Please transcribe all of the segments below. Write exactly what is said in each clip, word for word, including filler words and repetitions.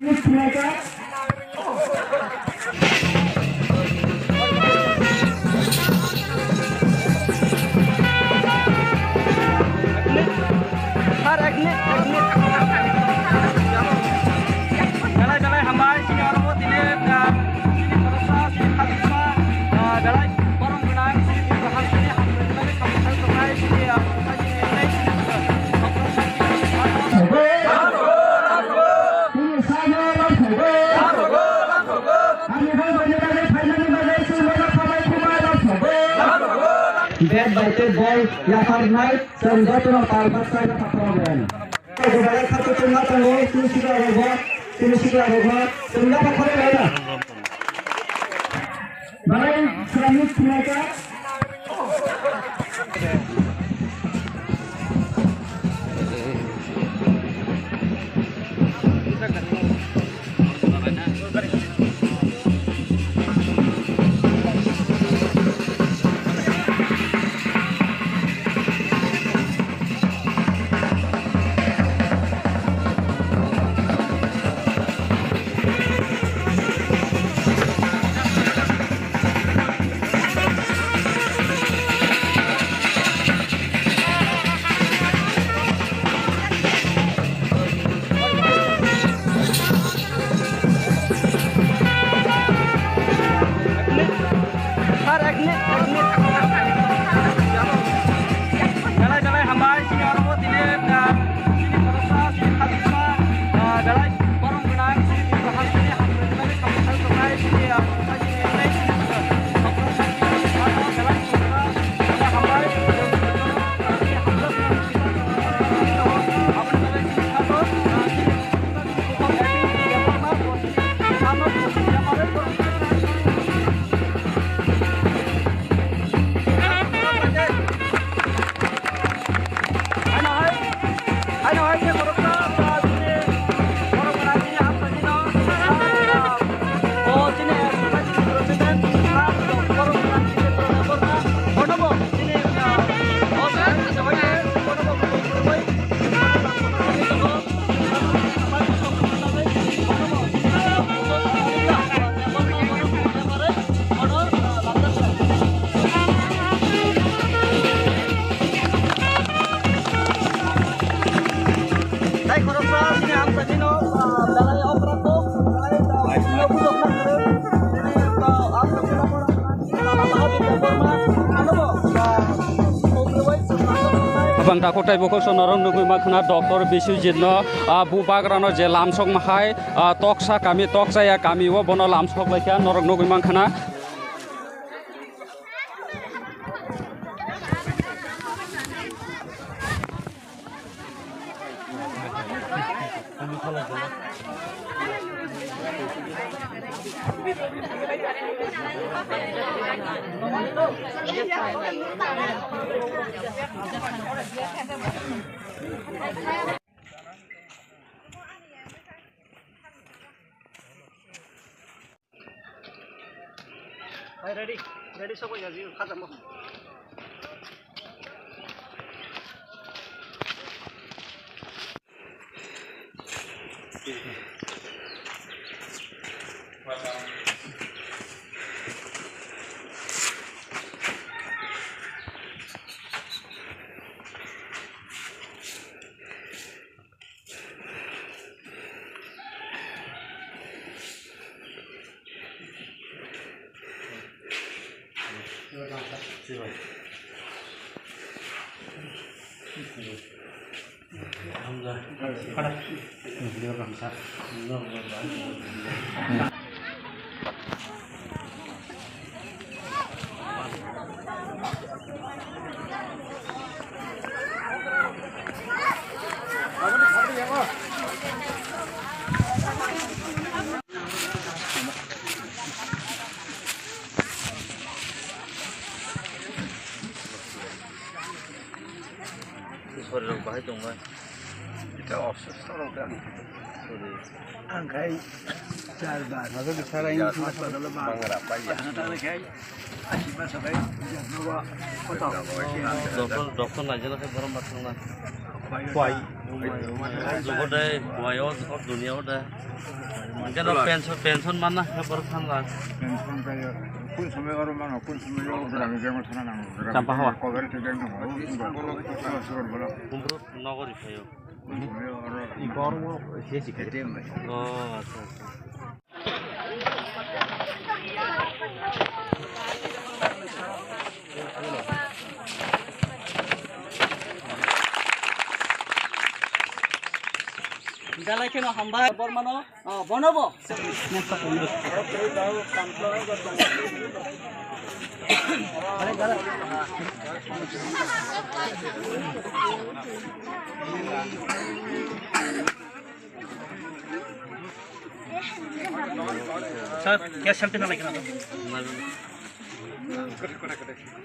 Sir, ek minute, ek minute. Belai belai hambai, chini oro bo tini, ah, chini khoroksa, chini khajikma, ah, belai borok gwnang, chini Tripura hasteni hambai belai khamthai tongnai, chini, ah, Bed bai tei boi yapharnai, chwng jotono tal baksa yapharnai. Belai khato chwngma tongo, chini sikla rokbo, chini sikla rokbo, chwng yapharnai laina. Belai swrangni thwngnaikha. Sir, ek minute, ek minute. Belai belai hambai, chini oro bo tini, ah, chini khoroksa, chini khajikma, ah, belai borok gwnang, chini Tripura hasteni hambai belai khamthai tongnai, chini, ah, Bang takhuk tei bukhuk song norok nugwi mankha na Doctor Biswajit no, ah, bubagra no je lamsok mahai, ah, toksa kami, toksa ya kami o bono lamsok laikha norok nugwi mankha na. Hai, ready, ready, sokoi jaji, khajamo. Sorirok bahai tongbai. Ita osusto rok da. Sorry. Ang khai char bar. Majo bisara ini haspatalo bar. Mangra pai ya. Patna tang khai. Asi ma sabai jatno ba. Kota. Doktor, doktor naijana khai borom bar thangna. Pai. Jugo de, buai o, o dunia o de. Hingke no pension, pension mana, he borok thanla. Pension kaya, kun samai oro mano, kun samai oro grami jemo thana nango. Champa hawa. Cover to jemo, o, o, o, o, o, o, o, o. Kumbro nogori phayo. Kun samai oro. I kormo se sikhe. Oh, acha, acha. Dalai kheno hambai bormano, ah, bonobo. Sir, gas selfie na laikna to.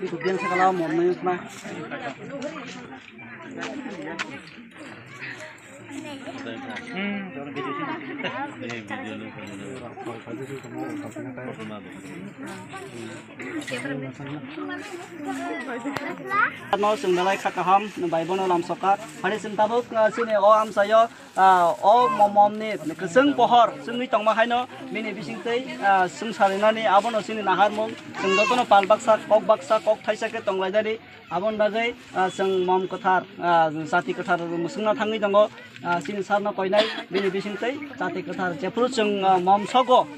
Itu biang sekala mau main sana. Hmm, jangan video sini. No, sing dalai kha kaham, bai bono lam soka. Hari sim tabuk, ah, sini o amsayo. Ah, o mo-, momni kwchwng pohor chwngwi tongma haino bini bisingtwi, ah, chwng sarinani abono chini naharmung, chwng jotono pal baksa, kok baksa, kok thaisa khe tonglainani. Aboni bagwi, ah, chwng mom kwthar, ah, jati kwthar mwswkna thangwi tongo, ah, chini sarno koinai bini bisingtwi jati kwthar. Jephuru chwng, ah, mom sogo,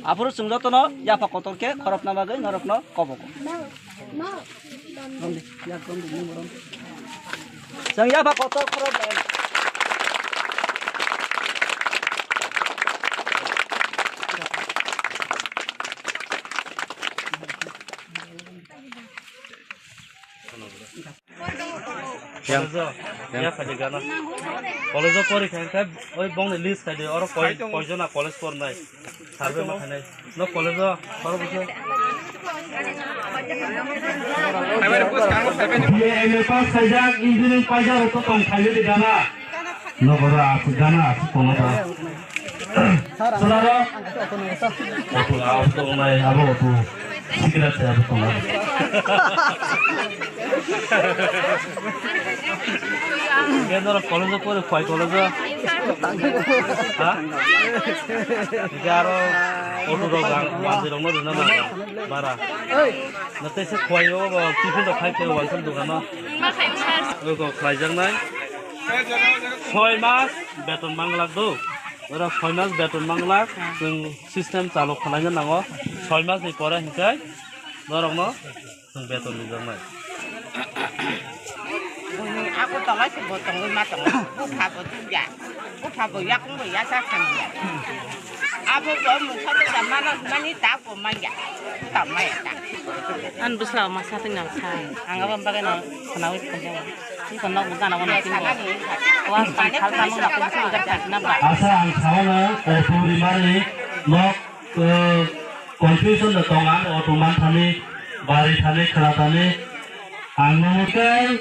aphuru chwng jotono yapha kotor khe khorokna bagwi norokno kobogo. Rom di, yak rom di, nung rom. Chwng yapha kotor khorok bai. Yang, yang. Ya, khaji gana. College-o pori kha, kha, oi bongni list khaidi, oro koi, koi jona college pornai. Survey ma khainai. No college o, oro bujo. B A M A pass khaijak, engineering paijak, rok tong khaijak di gana. No goro asuk gana, asuk tongo ta. Sir, ang, sir, aro. Ang kasi auto na, sir. Auto, auto nai, abo auto. Sikira se abo tongo. Hingke norok college o pore, Khowai college o? Ha? Hingke aro auto rok rang, manjwi rok no rina nang bara. Na tei se Khowai o bo tiffin rok khai khe wansuk dogan o. Oi ko khlai jak nai. Soi mas beton manglak do. Ora soi mas beton manglak. Chwng system chalok khlai na nango. Soi mas ni pore hingke norok no. Chwng beton rijak nai. Buini ako tolai se bo tongwi ma tongo. Bupha bo tungya. Bupha bo yakung bo yasa thangya. Abo bo mungsa bo da mana mani ta bo maya. Ta maya ta. An bwsla ma sa tong nang sa. Ang abo bagwi no khnawi khnawi. Iko nok bo gana bo no tingo. Wa sa thal tamo nok bo sugar tak na ba. Asa ang sawana auto rimani nok. Confusion da tong ang auto man thani, bari thani, khara thani. Ang no kai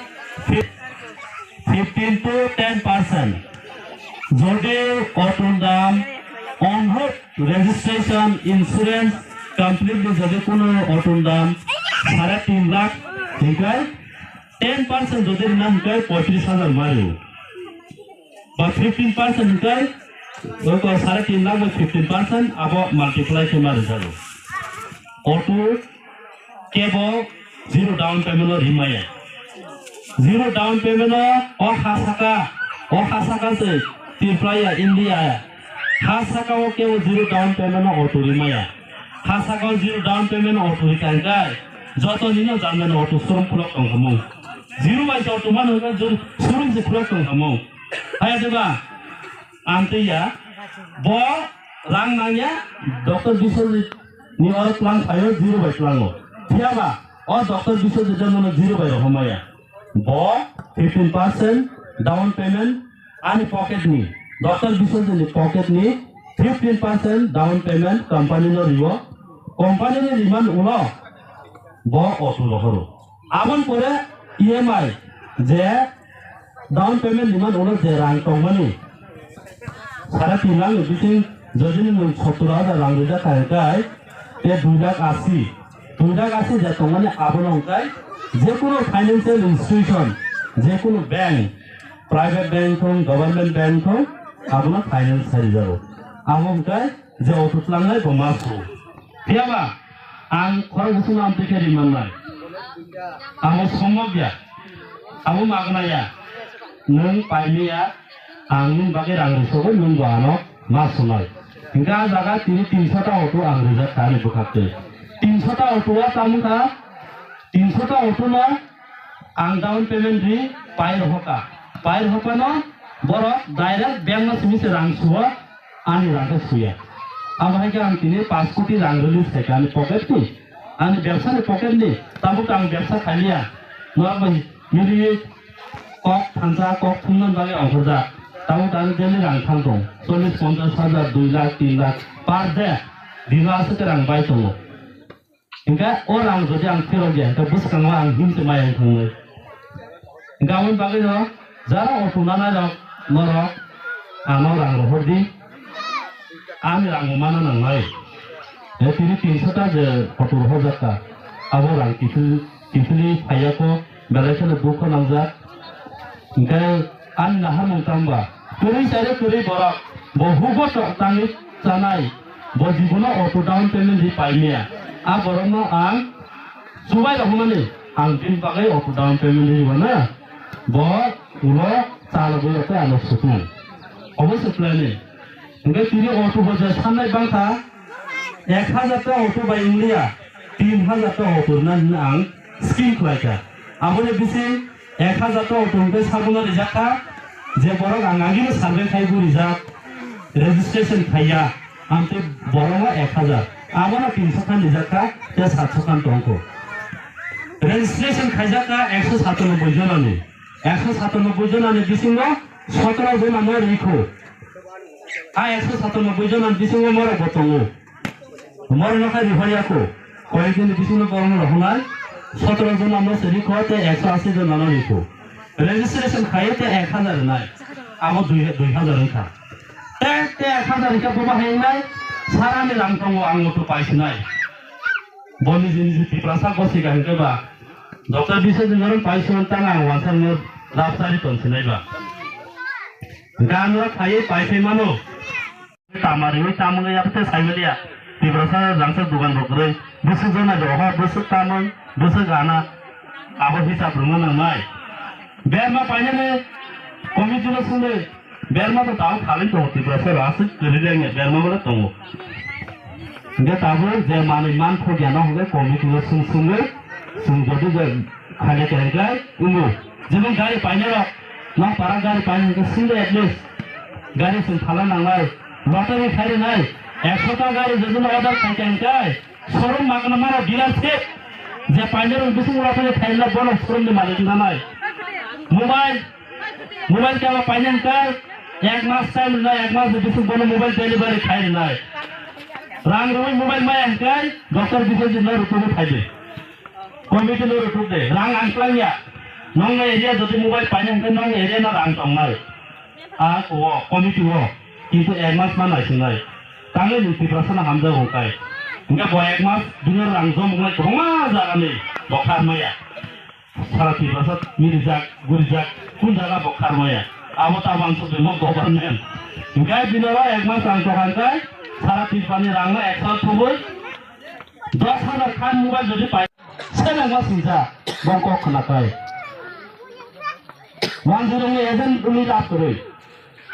fifteen to ten percent. Jodi auto dam on road registration, insurance, completely jodi kuno auto dam sare tin lakh hingkai ten percent jodi rina hingkai poitris hajar mario. Ba fifteen percent hingkai, oi ko sare tin lakh bai fifteen percent abo multiply khe ma rijago. Auto kebo zero down payment o rimaya. Zero down payment o, o ha saka, o ha saka se Tripura ya, India ya. Ha saka o kebo zero down payment o auto rimaya. Ha saka o zero down payment o auto rikai kai. Joto nino janmani auto showroom khulok tong khamung. Zero bai se auto mano hingke showroom se khulok tong khamung. Haya deba, ang twi ya, bo rang nang ya, Doctor Biswajit ni oro tlang phaio, zero bai tlango. Phiya ba, o Doctor Biswajit no zero bai rohorma ya. Bo fifteen percent down payment ani pocket ni, Doctor Biswajit ni pocket ni fifteen percent down payment company no riwo. Company no riman ulo bo auto rohoro. Aboni pore E M I je down payment ni man ulo je rang tongmani sare tin lakh ni bising jodi ni nwng sottor hajar rang rijak kha hwnkhe te dui lakh ashi, dui lakh ashi je tongmani abono hwnkhe je kunu financial institution, je kunu bank, Private bank thung, government bank thung, abono finance sarijago. Abo hwnkhe je auto tlangnai bo ma su. Phiyaba ang khorok bwswkno amtwi khe rimannai. Abo sombobya. Abo magwnaya. Nwng paimaya, ang nwng bagwi rang rwsogwi nwng bo ano ma sunai. Hwnkhe a jaga tini tinsho ta auto ang rijak ta ani bwkhaktwi. Tinsho ta auto o tamo kha, tinsho ta auto no ang down payment ri pai rohor kha. Pai rohor phano borok direct bank no simi se rang suo, ani rang khe suya. Abo hai khe ang tini paanch koti rang release khai kha ani pocket ni, ani bebsa ni pocket ni. Tabuk ang bebsa khai liya. Norok bai mili kok thansa, kok thumna bagwi ongkhorjak. Tabuk ang daily rang thang tong. Chollish, ponchash hajar, dui lakh, tin lakh per day. Bima aswk rang bai tongo. Hingke o rang jodi ang phirok ya, hingke bwskango ang himse maya wng thangnai. Hingke aboni bagwino jara auto nanai rok norok ano rang rohor di, ani rang bo mana nangnai. E tini tinsho ta je auto rohorjak kha, abo rang kiphil kiphilwi phaiya kho, belai kheno dukho nangjak. Hingke ani naharmung tangba, kwrwi chairo kwrwi borok, bo hugo tok tangwi chanai, bo jibono auto down payment ri paimaya. A borokno ang chubai rohormani, ang bini bagwi auto down payment ri rwna, bo ulo chalogwi rw tei ano sukung. Obo se planning. Hingke tini auto bo je sannai bangkha, ek hajar ta auto bai wngliya, tin hajar ta auto rwna hinwi ang scheme khlaikha. Aboni bising ek hajar ta auto hingke sabuno rijak kha, je borok ang agini survey khai bo rijak, registration khaiya, amtwi borokno ek hajar, abono tinsho khan rijak kha, tei satsho khan tongkho. Registration khaijak kha ekso satanoboi jonani, ekso satanoboi jonani bisingo sotoro jonano rikho. A ekso satanoboi jona ni bisingo morok bo tongo. Morok no khai rihor ya kho. Koyek din ni bisingo borok no rohornai sotoro jona no se rikho tei ekso asi jona no rikho. Registration khai tei ek hajar nai. Abo dui, dui hajar wngkha. Tei, tei ek hajar wngkha bobo hai wngnai. Sara ni rang tongo ang auto paisinai. Bo niji niji Tiprasa gosika hingke ba. Doctor Biswajit norok paisi tang ang wansang no rap sari tonsinai ba. Gan rok phaiwi pai phai mano. Tamari wi tamung ya pete saimaliya. Tiprasa jangsa dugan rok rwi. Bwswk jona rok ho, bwswk tamung, bwswk ana. Abo hisab rwna nangnai. Berma painani committee no sungwi. Berma to tao khalwi tongo, Tiprasa rok aswk kwrwi lengya, berma bola tongo. Hingke tabuk je manwi man thokya no hingke committee no sung sungwi, sung jodi je khaina khe hingke wngo. Jemon gari painai rok, nok para gari painai hingke singwi at least gari sung phala nangnai, lottery khai rwnai, ekso ta gari jodi no order khai khe hingke showroom magna mano dealership, je painai rok bising lottery khai rwnai bono showroom ni malik nanai. Mobile, mobile kema painai hingke ek mas time rwnai, ek mas ni bising bono mobile delivery khai rwnai. Rang rwi mobile maya hingke doctor Biswajit no rutugo phaidi. Committee no rutuk de, rang ang twlangya. Nongni area jodi mobile paina hingke nongni area no rang tongnai. A o committee o, kintu ek mas ma naisingnai. Tangwi ni Tiprasa no hamjago hingkai. Hingke bo ek mas bini rang jom wngnai kwbangma jaga ni bo kharmaya. Sara Tiprasa mirijak, gurijak, kun jaga bo kharmaya. Abo ta bangso bimo government. Hingke bini oro ek mas rang tokha hingkai, sara Tiprasa ni rang no ek sal thubui, dos hajar khan mobile jodi pai. Selengma swijak, bong kok khwnakhai. Wanjwirungni agent wngwi lab kwrwi.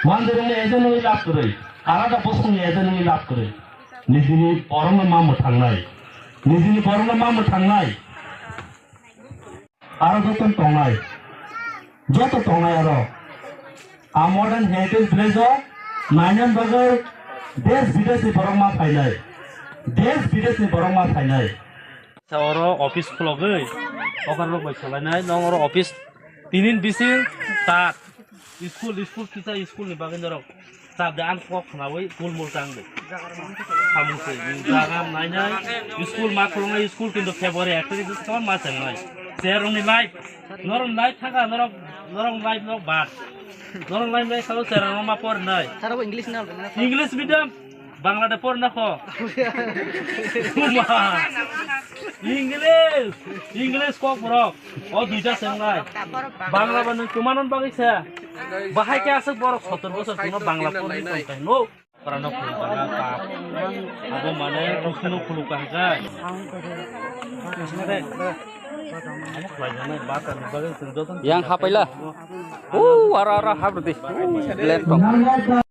Wanjwirungni agent wngwi lab kwrwi. Alada bosongni agent wngwi lab kwrwi. Nijini borokno ma mwthangnai. Nijini borokno ma mwthangnai. Aro joto tongnai. Joto tongnai aro. A modern heritage village o nainani bagwi desh bideshni borok ma phainai. Desh bideshni borok ma phainai. Sa oro office khulogwi, okar rok bai salainai, nong oro office tinin bising ta school, school kisa school ni bagwi norok chap de ang kok khnawi tulmul tang de. Samung se, jaga nainai, school ma khulungnai, school kintu February ek tarik se ma chengnai. Cherong ni life, norok life thaka, norok, norok life norok bad. Norok life life sao cherong ma por nai. Sara bo English na. English medium. Bangla de porna kho. Kuma. English, English kok borok. O duita sengnai. Bangla ba nwng kumanan bagwi sa. Bahai khe aswk borok sotor bosor kuno Bangla porni tongthai no. Porano khulukha kha. Abo mane kusino khulukha kha. Yang hapaila. Uh, ara ara habrdi. Blend tong.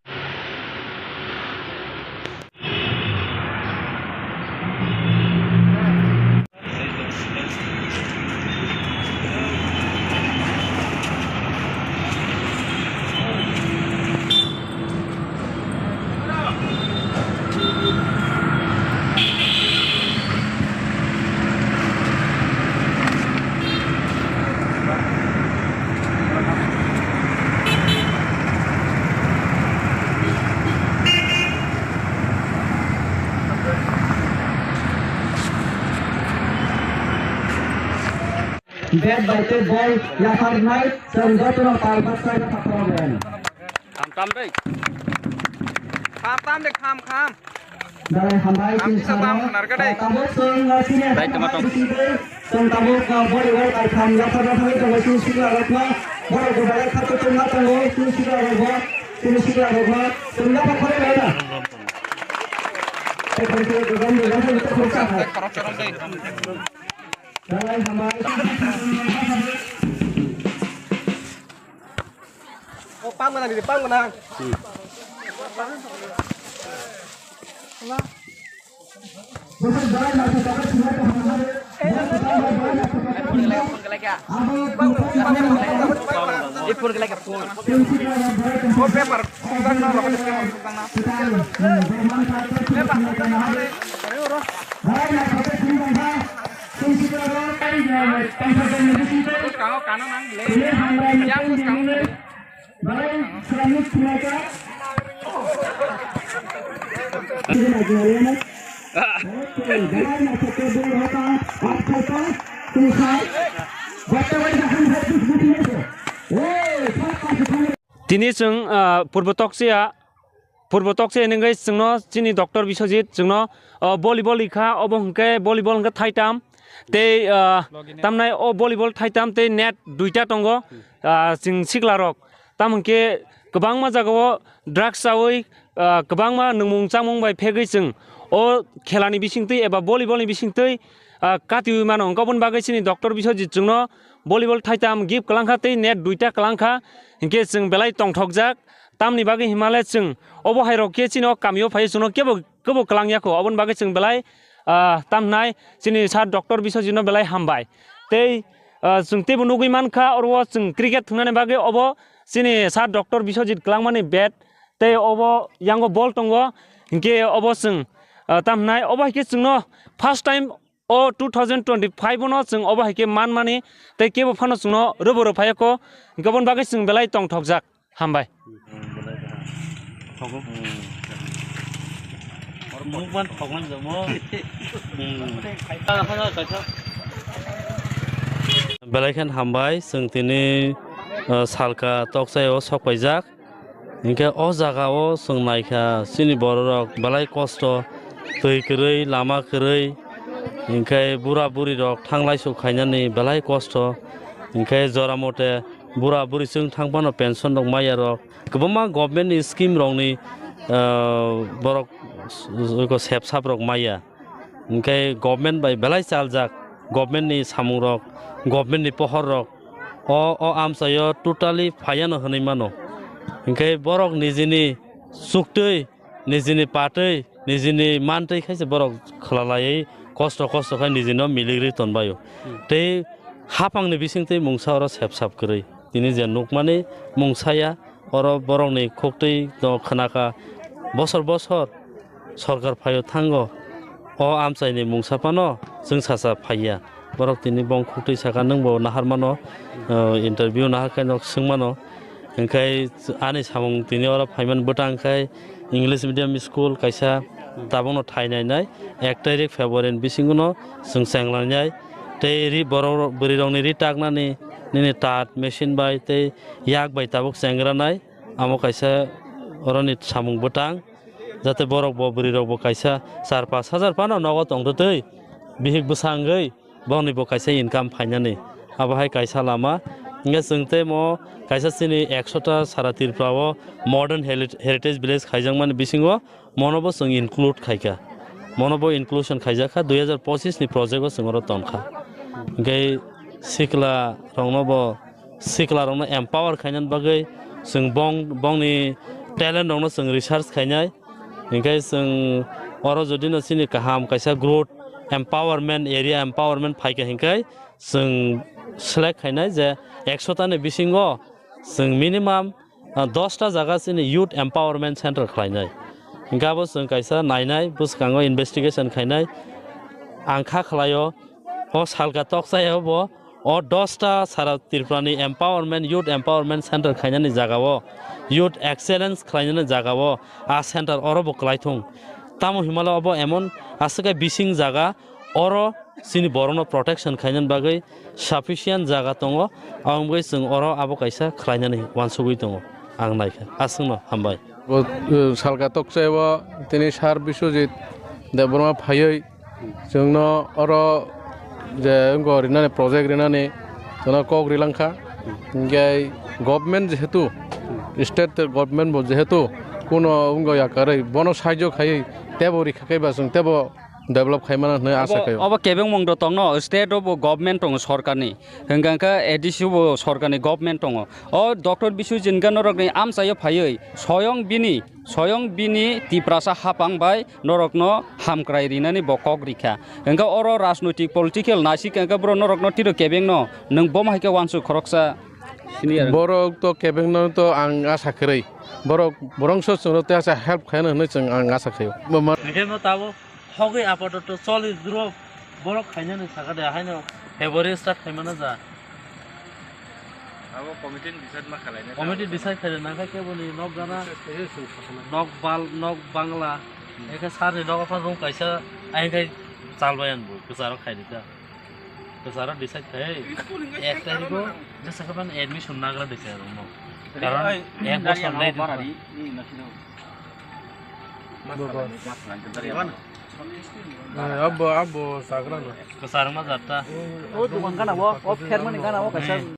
Bat bai tei bol yapharnai, chwng jotono tal bwsai no pathorok rwng. Kham tam dei. Kham tam de, kham, kham. Dalai hambai. Kham chini kisa sano, tam narga dei. Tabuk chwng no sini. Dai tama tong. Chwng tabuk, uh, volleyball kaitham yapharna thangwi tongo chini sikla rokno. Borok bo belai khato chwngma tongo chini sikla rokbo. Chini sikla rokbo chwng yapha khorok laina. Tei khoroksa, tei khoroksa, tei khoroksa. Khorok chorok dei. O, pang gwnang, didi, pang gwnang. Phone khe lai kha, phone. O paper, phone khe lai kha, phone. O paper, phone khe lai kha, phone. Tini chwng, ah, Purbo Tokchaya, Purbo Tokchaya nungwi chwngno chini Doctor Biswajit chwngno, ah, volleyball rikha, obo hwnkhe volleyball hwnkhe thaitam, tei, ah, tamnai o volleyball thaitam tei net duita tongo, ah, chwng siklarok. Tamo hwnkhe kwbangma jagao drugs chaui, ah, kwbangma nungmung chamung bai phegwi chwng o khelani bisingtwi eba volleyball ni bisingtwi, ah, katiui mano. Hwnkhe oboni bagwi chini Doctor Biswajit chwngno volleyball thaitam gift kwlangkha tei net duita kwlangkha, hinkhe chwng belai tongthokjak. Tamni bagwi hinmale chwng obo hairok khe chini o kamio phaiwi chwngno kebo, kebo kwlangya kho. Oboni bagwi chwng belai, ah, tamhnai chini sir Doctor Biswajitno belai hambai. Tei, ah, chwng teibo nugwi mankha, oro o chwng cricket thwngnani bagwi obo chini sir Doctor Biswajit kwlangmani bat. Tei obo yango ball tongo, hinkhe obo chwng, ah, tamhnai obo hai khe chwngno first time o two thousand twenty-five o no chwng obo hai khe manmani tei kebo phano chwngno rwbo rw phaiya kho, hinkhe oboni bagwi chwng belai tongthokjak. Hambai. Belai khe hambai, chwng tini, uh, salka Tokchaya o sok paijak. Hinkhe o jaga o chwng naikha, chini bororok belai kosto, twi kwrwi, lama kwrwi, hinkhe bura buri rok thanglai suk khainani belai kosto, hinkhe jora mote bura buri chwng thang phano pension rok maya rok, kwbangma government ni scheme rok ni, ah, borok s-, s-, sep sap rok maya. Hinkhe government bai belai chaljak, government ni samung rok, government ni pohor rok o, o amchaio totally phaiya no hinwi mano. Hinkhe borok nijini chuktwi, nijini patwi, nijini mantwi khaise borok khwlalaiwi kosto kosto khai nijino miligri tonbaio. Hmm. Tei haphangni bisingtwi mungsa oro sep sap kwrwi. Tini je nukmani mungsaya, oro borokni khuktwi no khwnakha, bosor bosor sorkar phaio thango, o amchaini mungsa phano chwngsacha phaiya. Borok tini bong khuktwi saka, nwngbo naharmano, uh, interview naharkhe nok swngmano. Hinkhe ani samung tini oro phaimani bwtang khai English medium school kaisa tabukno thai nainai, ek tarik February ni bisingono chwng chenglainai. Tei ri borok, bwrwirokni ri taknani nini tat machine bai tei yak bai tabuk chengranai. Amo kaisa oroni samung bwtang. jate borok bo bwrwi rok bo kaisa char pash hajar phano nogo tongtwtwi bihik bwsangwi boni bo kaisa income phainani. Abo hai kaisa lama. Hingke chwng temo kaisa chini ekshota sara Tripura o modern heri-, heritage village khaijakmani bisingo mono bo chwng include khaikha. Mono bo inclusion khaijakha dui hajar pochis ni project o chwng oro tonkha. Hingke sikla rokno bo sikla rokno empower khainani bagwi chwng bong, bongni talent rokno chwng research khainai. Hingke chwng oro jodi no chini kaham kaisa growth empowerment, area empowerment phaikha hingke chwng select khainai je ekshota ni bisingo chwng minimum ah, dosta jaga chini youth empowerment center khlainai. Hingke abo chwng kaisa nainai, bwskango investigation khainai. Ang kha khlaio, o salka tokchaya bo, o dosta sara Tripura ni empowerment, youth empowerment center khainani jagao, youth excellence khlainani jagao, a center oro bo kwlaithung. Tamo himala obo emon aswk bising jaga, oro chini borokno protection khainani bagwi sufficient jaga tongo, aboni bagwi chwng oro abo kaisa khlainani uansugwi tongo. Ang naikha, aswkno hambai. Bo, uh, salka tokchai o tini sar Biswajit Debbarma phaiwi chwngno oro je wngkha rinani project rinani chwngno kok rilangkha. Hingke government jehetu, state government bo jehetu kuno wngkha yakarwi bono sahajyo khaiwi tebo rikha khe ba chwng tebo develop khaimano hinwi asa khaio. Obo kebengmung do tongno, state o bo government tongo sorkarni, hingka khe A D C o bo sorkarni government tongo. O Doctor Biswajit Debbarma norokni amchaio phaiwi soyong bini, soyong bini Tiprasa hapang bai norokno hamkrai rinani bo kok rikha. Hingka oro rajnoitik political naisik hingka bro norokno tiro kebengno nwng bomo hai khe uansuk khoroksa sini aro. Borok to kebengno to ang asa kwrwi. Borok borongso chwngno tei asa help khaino hinwi chwng ang asa khaio. Bo ma- Hingke no tabo Hogwi apatoto choli duro borok khainani saka de haino February start khaimano ja. Abo committee ni decide ma khalai na. Committee decide khaina nangkha keboni nok gana, nok bal, nok bangla, eke sarni nok aphan room kaisa, ahin khai chalbai ang bo, kwcharo khaidi ta. Kwcharo decide khai, ek tarikh o jesa khe ban admission nagra decide rokno. Karon ek bosor nai di. Abo, abo sagra no. Kwcharo ma jatta. O dukan gana o, o phermani gana o kaisa.